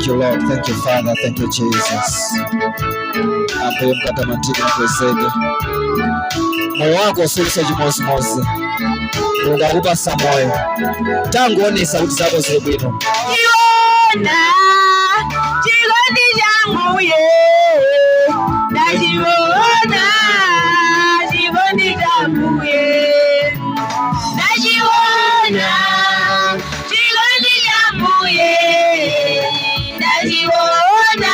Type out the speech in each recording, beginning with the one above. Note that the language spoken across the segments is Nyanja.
Thank you, Lord. Thank you, Father. Thank you, Jesus. Ambuye mutamandike, mukwezeke. Moyo wako usulise chimozimozi. Mulungu akupasa moyo, tangoonesa kuti zako zili bwino. Chiona chikondi changuye, ndachiona chikondi changuye, ndachiona chikondi changuye, ndachiona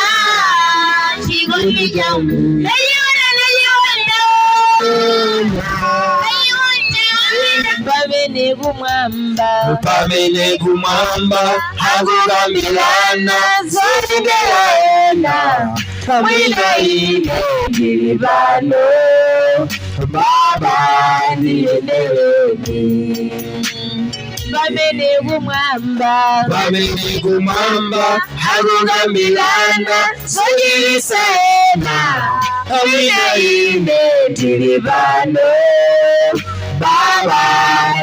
chikondi changu, ndachiona, ndachiona, ndachiona pamene kumwamba. Pamene kumwamba akukambirana zoyendera ena, mwina ine ndili pano, Baba ndiyendereni. Pamene kumwamba. Pamene kumwamba akukambirana zochilisa ena, mwina ine ndili pano, Baba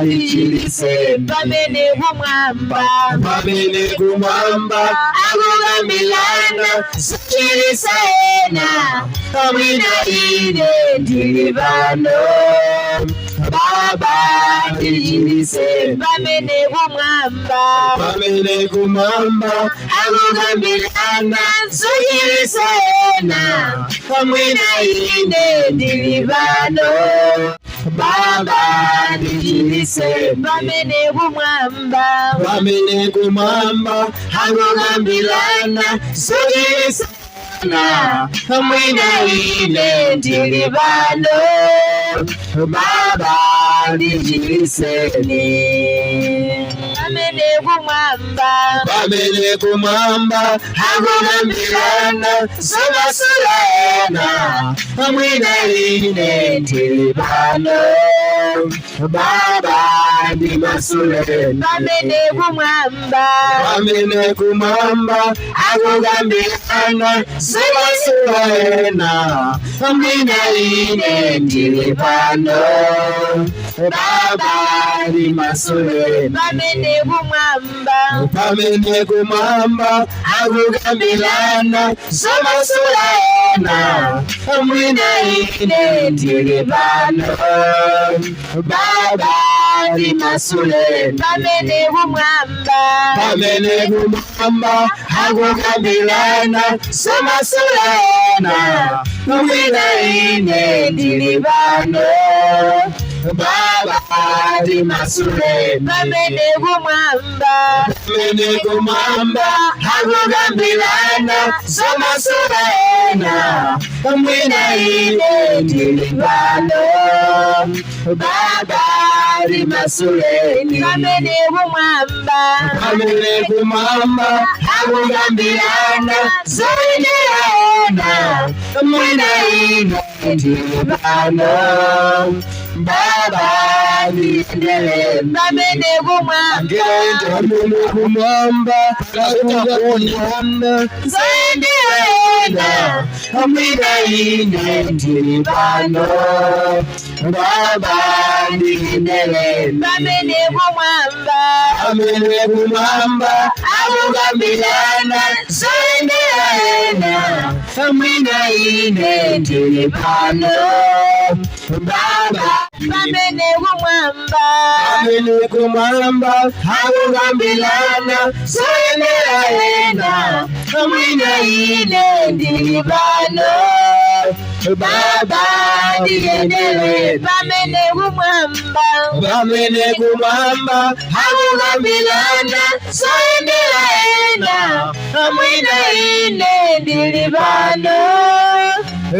ndichiliseni. Pamene kumwamba. Pamene kumwamba akukambirana zochilisa ena, mwina ine ndili pano, Baba ndichiliseni. Pamene kumwamba. Pamene kumwamba akukambirana zochilisa ena, mwina ine ndili pano, Baba ndichiliseni. Pamene kumwamba. Pamene kumwamba akukambirana zochilisa ena, mwina ine ndili pano, Baba ndichiliseni. Pamene kumwamba. Pamene kumwamba akukambirana zomasula ena, mwina ine ndili pano, Baba ndimasuleni. Pamene kumwamba. Pamene kumwamba akukambirana zomasula ena, mwina ine ndili pano, Baba ndimasuleni. Pamene kumwamba. Pamene kumwamba akukambirana zomasula ena, mwina ine ndili pano, Baba ndimasuleni. Pamene kumwamba. Pamene kumwamba akukambirana zomasula ena, mwina ine ndili pano, Baba ndimasuleni. Pamene kumwamba. Pamene kumwamba akukambirana zomasula ena, mwina ine ndili pano, Baba ndimasuleni. Pamene kumwamba. Pamene kumwamba akukambirana zoyenera ena, mwina ine ndili pano, Baba ndiyendereni. Pamene kumwamba. Pamene kumwamba akukambirana zoyendera ena, mwina ine ndili pano, Baba ndiyendereni. Pamene kumwamba. Pamene kumwamba akukambirana zoyendera ena, mwina ine ndili pano, Baba. Pamene kumwamba. Pamene kumwamba akukambirana zoyendera ena, mwina ine ndili pano, Baba ndiyendereni. Pamene kumwamba. Pamene kumwamba akukambirana zoyendera ena, mwina ine ndili pano,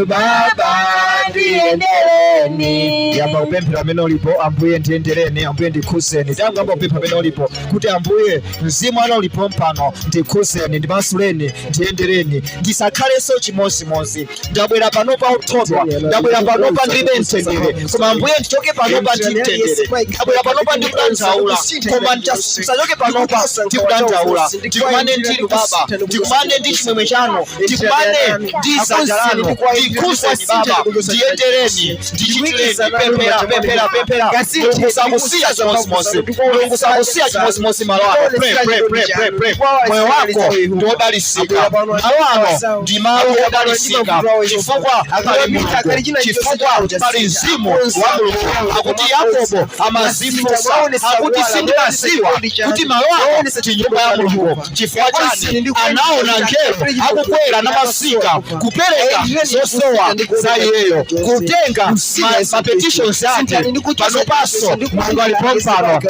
Baba ndiyendereni. Yamba kupemphera amene ulipo: "Ambuye ndiyendereni, Ambuye ndikhuzeni." Tangamba kupempha amene ulipo kuti, "Ambuye, mzimu wanu ulipo mpano, ndikhuzeni, ndimasuleni, ndiyendereni, ndisakhalenso chimozimozi. Ndabwera panopa uthodwa, ndabwera panopa ndilibe mtendere, koma Ambuye, ndichoke panopa ndi mtendere. Ndabwera panopa ndikudandaula, koma ndisachoke panopa ndikudandaula. Ndikumane ndinu Baba, ndikumane ndi chimwemwe chanu, ndikumane ndi dzanja lanu. Ndikhuzeni Baba, ndiyendereni." Ndizuleni, ndichitireni. Pemphera, pemphera, pemphera. Mulungu sakusiya chimodzimodzi. Mulungu sakusiya chimodzimodzi malo ano. Pray, pray, pray, pray, pray. Moyo wako ndi wodalitsika. Malo ano ndi malo odalitsika chifukwa pali Mulungu, chifukwa pali mzimu wa Mulungu. Akuti Yakobo amazifunsa akuti, "Sindimadziwa kuti malo ano ndi nyumba ya Mulungu." Chifukwa chani? Anaona ngelo akukwera namatsika kupereka zosowa za iyeyo, kutenga ma petitions ake. Panopanso Mulungu alipo pano,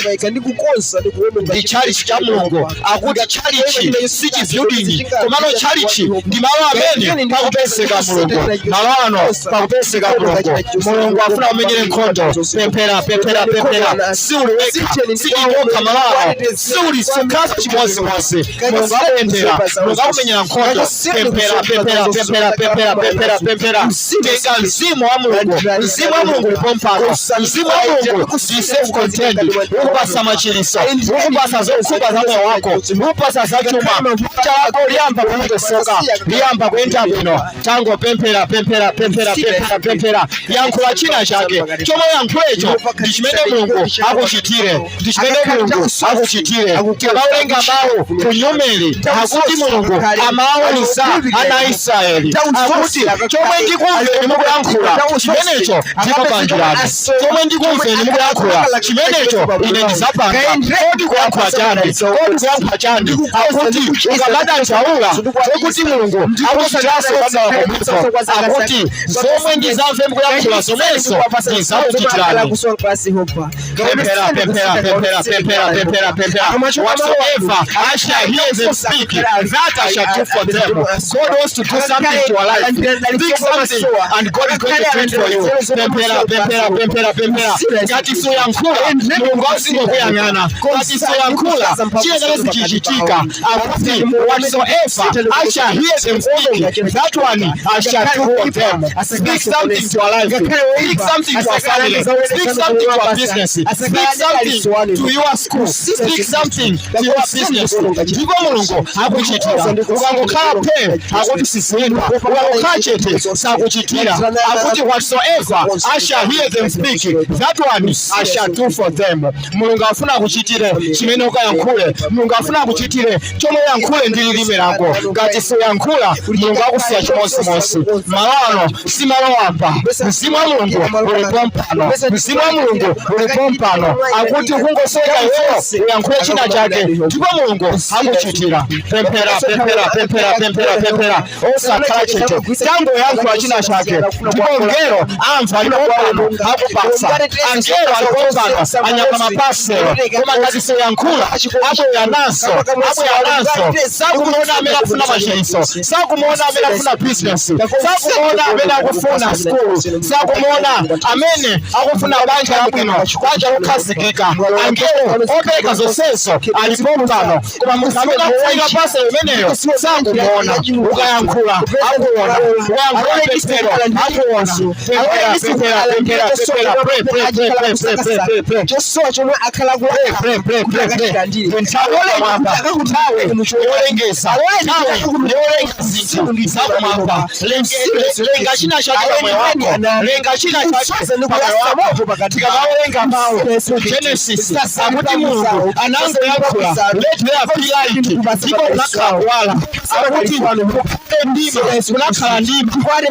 ndi tchalichi cha Mulungu. Akuti tchalichi si chi building, komano tchalichi ndi malo amene pakupezeka Mulungu. Malo ano pakupezeka Mulungu. Mulungu afuna kumenyere nkhondo. Pemphera, pemphera, pemphera. Siuli wekha, sichitokha. Malo ano siuli sukhaso chimodzimodzi. Mulungu akuyendera, Mulungu akumenyera nkhondo. Pemphera, pemphera, pemphera, pemphera, pemphera, pemphera. Tenga mzimu wa Mulungu. Mzimu wa Mulungu ulipo mpano. Mzimu wa Mulungu ndi self contained, ukupasa machiritso, ukupasa zokhumba za moyo wako, ukupasa zachuma chako, liyamba kulongosoka, liyamba kuyenda bwino. Tangopemphera, pemphera, pemphera, pemphera, pemphera. Yankhula china chake. Chomwe yankhulecho ndi chimene Mulungu akuchitire, ndi chimene Mulungu akuchitire. Tikamawerenga mawu ku Numeri, akuti Mulungu amawawuza ana a Israeli akuti, "Chomwe ndikumveni mukuyankhula, chimenecho ndikupangirani. Chomwe ndikumveni mukuyankhula, chimenecho ine ndizapanga." Kodi kuyankhula chani? Kodi kuyankhula chani? Akuti ukamadandaula zokuti Mulungu akuchitiranso komweko, akuti zomwe ndizamve mukuyankhula, zomwezo ndizakuchitirani. Pemphera, pemphera, pemphera, pemphera, pemphera, pemphera. Whatsoever I shall hear them speak, that I shall do for them. God wants to do something to our life. Speak something and God is going to do it for you. Pemphera, pemphera, pemphera, pemphera. Ngati suyankhula, Mulungu azingokuyang'ana. Ngati suyankhula, chiyengere sichichitika. Akuti whatsoever I shall hear them speak, that one I shall do for them. Speak something to our life. Speak something to our family. Speak something to our business. Speak something to your school. Speak something to your business. Ndipo Mulungu akuchitira. Ukangokhala phe, akuti siziyenda. Ukangokhala chete, sakuchitira. Akuti whatsoever I shall hear them speak, that one I shall do for them. Mulungu afuna akuchitire chimene ukayankhule. Mulungu afuna akuchitire chomwe uyankhule ndi lilime lako. Ngati suyankhula, Mulungu akusiya chimodzimodzi. Malo ano si malo wamba. Mzimu wa Mulungu ulipo mpano. Mzimu wa Mulungu ulipo mpano. Akuti kungoseka iweyo uyankhule china chake, ndipo Mulungu akuchitira. Pemphera, pemphera, pemphera, pemphera, pemphera. Osakhala chete, tangoyankhula china chake, ndipo ngelo amva, alipo pano, akupasa. Angelo alipo pano, anyama mapaselo. Koma ngati suyankhula, abwera naso, abwera naso. Sakumuona amene akufuna machiritso, sakumuona amene akufuna business, sakumuona amene akufuna skulu, sakumuona amene akufuna banja labwino, banja lokhazikika. Angelo opereka zonsezo alipo pano, koma munthu amene akufunika pasa imeneyo sakumuona. Ukayankhula, akuona. Ukayankhula pemphero, akuona. Pemphera, pemphera, pemphera, pemphera. Pray, pray, pray, pray, pray, pray, pray, pray. Chosowa chomwe akhala Pray, pray, pray, pray, pray. Nthawi yakumwamba, nthawi yolengeza, nthawi yolenga zinthu zakumwamba. Lenga china chake pamoyo wako, lenga china chake pamoyo wako. Tikamawerenga mawu Genesis, akuti Mulungu anangoyankhula, "Let there be light," ndipo kunakhala kuwala. Akuti kukhale mdima, kunakhala mdima. Kukhale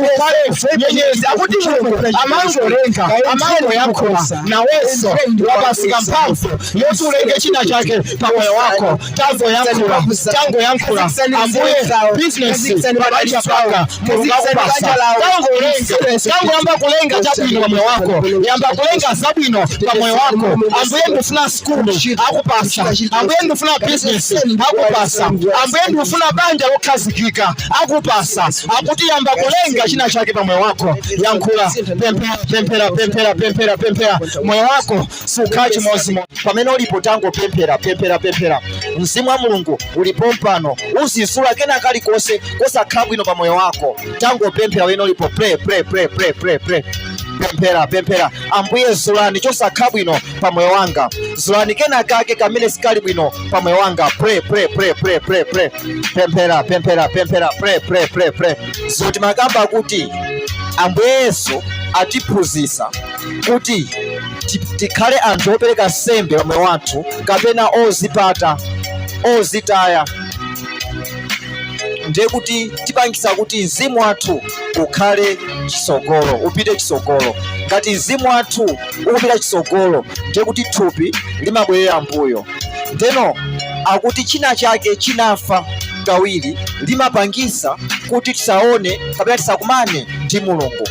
nyenyezi. Akuti Mulungu amangolenga, amangoyankhula. Nawenso wapasika mphamvu yoti ulenge china chake pamoyo wako. Tangoyankhula, tangoyankhula. "Ambuye, business pabanja panga," Mulungu akupasa. Tangolenga, tangoyamba kulenga chabwino pamoyo wako. Yamba kulenga zabwino pamoyo wako. "Ambuye, ndifuna skulu," akupasa. "Ambuye, ndifuna business," akupasa. "Ambuye, ndifuna banja lokhazikika," akupasa. Akuti yamba kulenga china chake pamoyo wako. Yankhula, pemphera, pemphera, pemphera, pemphera, pemphera. Moyo wako sukhala chimodzimodzi. Pamene ulipo, tangopemphera, pemphera, pemphera. Mzimu wa Mulungu ulipo mpano, uzisula kena kalikonse kosakhala bwino pa moyo wako. Tangopemphera wene ulipo. Pray, pray, pray, pray, pray, pray. Pemphera, pemphera. "Ambuye, zulani chosakhala bwino pa moyo wanga. Zulani kena kake kamene sikali bwino pa moyo wanga." Pray, pray, pray, pray, pray, pray. Pemphera, pemphera, pemphera. Pray, pray, pray, pray. Zoti makamba kuti Ambuye Yesu Atiphunzitsa kuti tikhale anthu opereka nsembe pamoyo wathu kapena ozipata, ozitaya, ndiye kuti tipangisa kuti mzimu wathu ukhale chisogolo, upite chisogolo. Ngati mzimu wathu ukupita chisogolo, ndiye kuti thupi limabwerera mbuyo. Ndeno akuti china chake chinafa kawiri limapangisa kuti tisaone kapena tisakumane ndi Mulungu.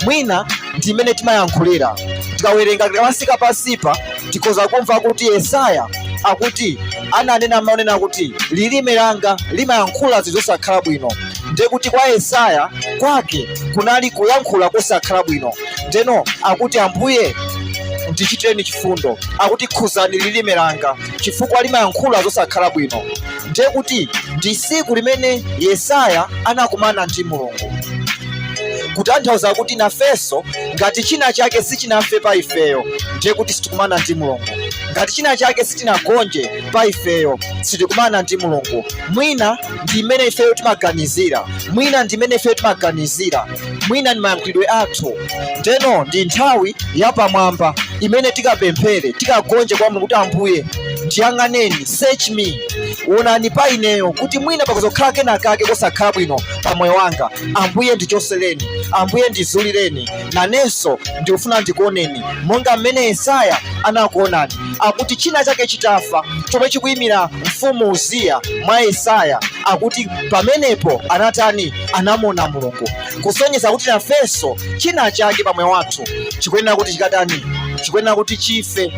Mwina ndi imene timayankhulira. Tikawerenga, tikamasika pasipa, tikhoza kumva kuti Yesaya akuti ananena, amaonena kuti lilime langa limayankhula zinthu zosakhala bwino. Ndiye kuti kwa Yesaya kwake kunali kuyankhula kosakhala bwino. Ndeno akuti, "Ambuye, ndichitireni chifundo," akuti, "khuzani lilime langa chifukwa limayankhula zosakhala bwino." Ndiye kuti ndi siku limene Yesaya anakumana ndi Mulungu, kutanthauza kuti nafenso ngati china chake sichinafe pa ifeyo, ndiye kuti sitikumana ndi Mulungu. Ngati china chake sichinagonje pa ifeyo, sitikumana ndi Mulungu. Mwina ndi imene ifeyo timaganizira, mwina ndi imene ifeyo timaganizira, mwina ndi mayankhulidwe athu. Ndeno ndi nthawi yapamwamba imene tikapemphere, tikagonje kwa Mulungu kuti, "Ambuye, ndiyang'aneni, search me, wonani pa ineyo kuti mwina pakuzokhala kenakake kosakhala bwino pa moyo wanga. Ambuye, ndichosereni. Ambuye, ndizulireni. Nanenso ndikufuna ndikuoneni monga mmene Yesaya anakuonani." Akuti china chake chitafa chomwe chikuyimira mfumu Uziya mwa Yesaya, akuti pamenepo anatani? Anamuona Mulungu, kusonyeza kuti nafenso china chake pamoyo wathu chikuyenera kuti chikatani? Chikuyenera kuti chife.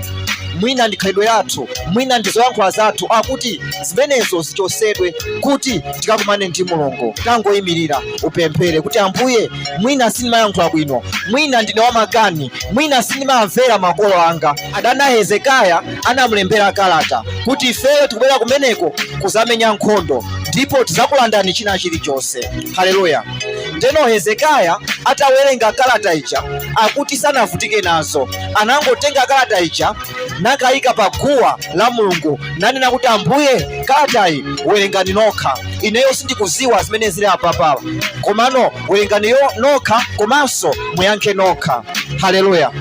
Mwina ndi khalidwe yathu, mwina ndi zoyankhula zathu, akuti zimenezo zichosedwe kuti tikakumane ndi Mulungu. Tangoyimirira, upemphere kuti, "Ambuye, mwina sindimayankhula bwino, mwina ndine wamakani, mwina sindimamvera makolo anga." Adana Hezekiya anamulembera kalata kuti ifeyo tikubwera kumeneko kuzamenya nkhondo ndipo tizakulandani china chilichonse. Haleluya! Ndeno Hezekiya atawerenga kalata ija, akuti sanavutike nazo, anangotenga kalata ija nakayika pa guwa la Mulungu, nanena kuti, "Ambuye, kalatayi werengani nokha. Ineyo sindikuziwa zimene zili apapapa, komano werengani yo nokha komanso muyankhe nokha." Haleluya!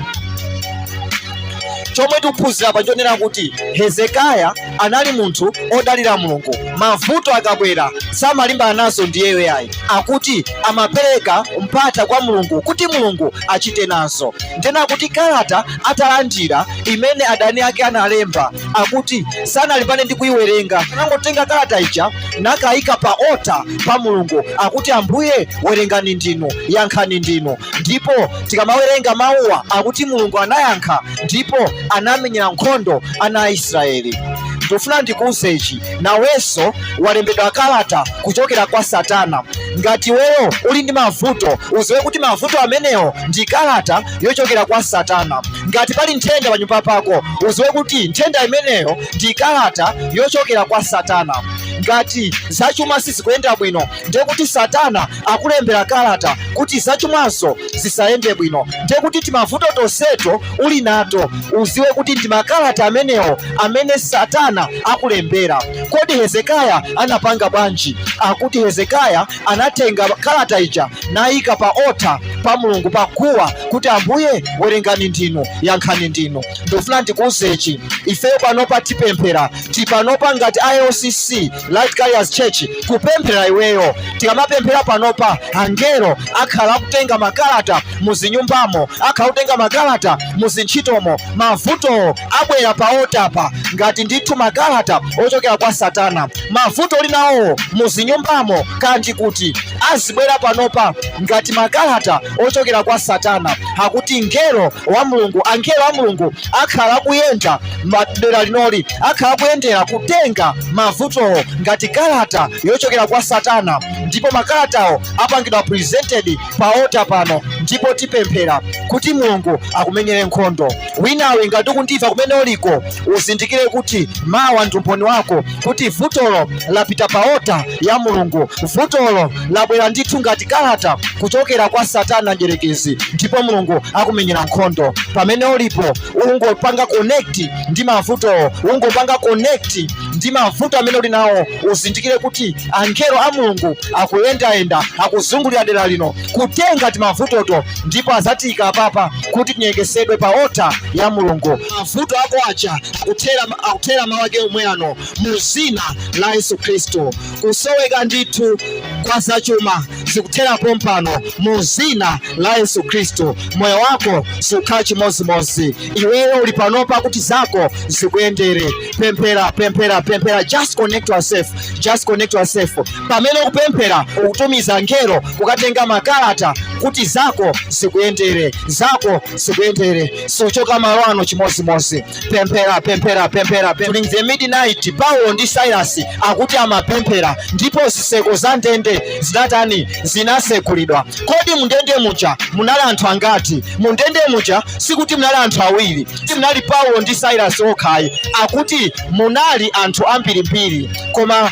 Chomwe tikuphunzira pa chonena kuti Hezekiya anali munthu odalira Mulungu. Mavuto akabwera samalimbana nazo ndiyeyo yayi, akuti amapereka mpata kwa Mulungu kuti Mulungu achite nazo. Ndena akuti kalata atalandira imene adani ake analemba, akuti sanalimbane ndi kuyiwerenga, anangotenga kalata ija nakayika pa altar pa Mulungu, akuti, "Ambuye, werengani ndinu, yankhani ndinu." Ndipo tikamawerenga mawuwa, akuti Mulungu anayankha ndipo anamenyera nkhondo ana a Israeli. Ndikufuna ndikuwuze ichi: nawenso walembedwa kalata kuchokera kwa Satana. Ngati iweyo uli ndi mavuto, uziwe kuti mavuto amenewo ndi kalata yochokera kwa Satana. Ngati pali nthenda pa nyumba pako, uziwe kuti nthenda imeneyo ndi kalata yochokera kwa Satana. Ngati zachuma sizikuyenda bwino, ndiye kuti Satana akulembera kalata kuti zachumazo zisayende bwino. Ndiye kuti timavuto tonseto uli nato, uziwe kuti ndi makalata amenewo amene Satana akulembera. Kodi Hezekiya anapanga bwanji? Akuti Hezekiya anatenga kalata ija nayika pa altar pa Mulungu, pa guwa, kuti, "Ambuye, werengani ndinu, yankhani ndinu." Ndikufuna ndikuwuzechi, ifeyo panopa tipemphera tipanopa ngati ILCC, Light Carriers Church, kupemphera iweyo. Tikamapemphera panopa, angelo akhala akutenga makalata muzinyumbamo, akhala akutenga makalata muzintchitomo. Mavutowo abwera pa altar pa ngati ndithu makalata ochokera kwa Satana. Mavuto uli nawowo muzinyumbamo kandi kuti azibwera panopa ngati makalata ochokera kwa Satana. Akuti ngelo wa Mulungu, angelo a Mulungu akhala akuyenda madera linoli, akhala akuyendera kutenga mavutowo ngati kalata yochokera kwa Satana, ndipo makalatawo apangidwa presented pa altar pano, ndipo tipemphera kuti Mulungu akumenyere nkhondo. Winawe, ngati ukundimva kumene uliko, uzindikire kuti mawa ndi umboni wako kuti vutolo lapita pa altar ya Mulungu. Vutolo labwera ndithu ngati kalata kuchokera kwa Satana njerekezi, ndipo Mulungu akumenyera nkhondo. Pamene ulipo, ungopanga connect ndi mavutowo, ungopanga connect Ndi mavuto amene uli nawo, uzindikire kuti angelo a Mulungu akuyendayenda, akuzungulira dera lino kutenga timavutoto, ndipo azatika papa kuti tinyekesedwe pa altar ya Mulungu. Mavuto ako aja akuthera mawu ake omwe ano mu zina la Yesu Khristu. Kusoweka ndithu kwa zachuma zikuthera pompano mu zina la Yesu Khristu. Moyo wako sukhala chimozimozi. Iweyo uli panopa kuti zako zikuyendere. Pemphera, pemphera, pemphera. Just connect yourself, just connect yourself. Pamene ukupemphera, ukutumiza ngelo kukatenga makalata kuti zako zikuyendere, zako zikuyendere. Sochoka malo ano chimozimozi. Pemphera, pemphera, pemphera. During the midnight, Paulo ndi Silas akuti amapemphera, ndipo zitseko za ndende zinatani? Zinasekulidwa. Kodi mundende muja munali anthu angati? Mundende muja sikuti munali anthu awiri, munali Paulo ndi Silas okhayi. Akuti munali anthu ambirimbiri, koma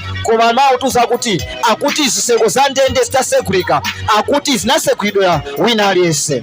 mawu kuti akuti zitseko za ndende zitasekulika, akuti zinasekulidwa wina aliyense.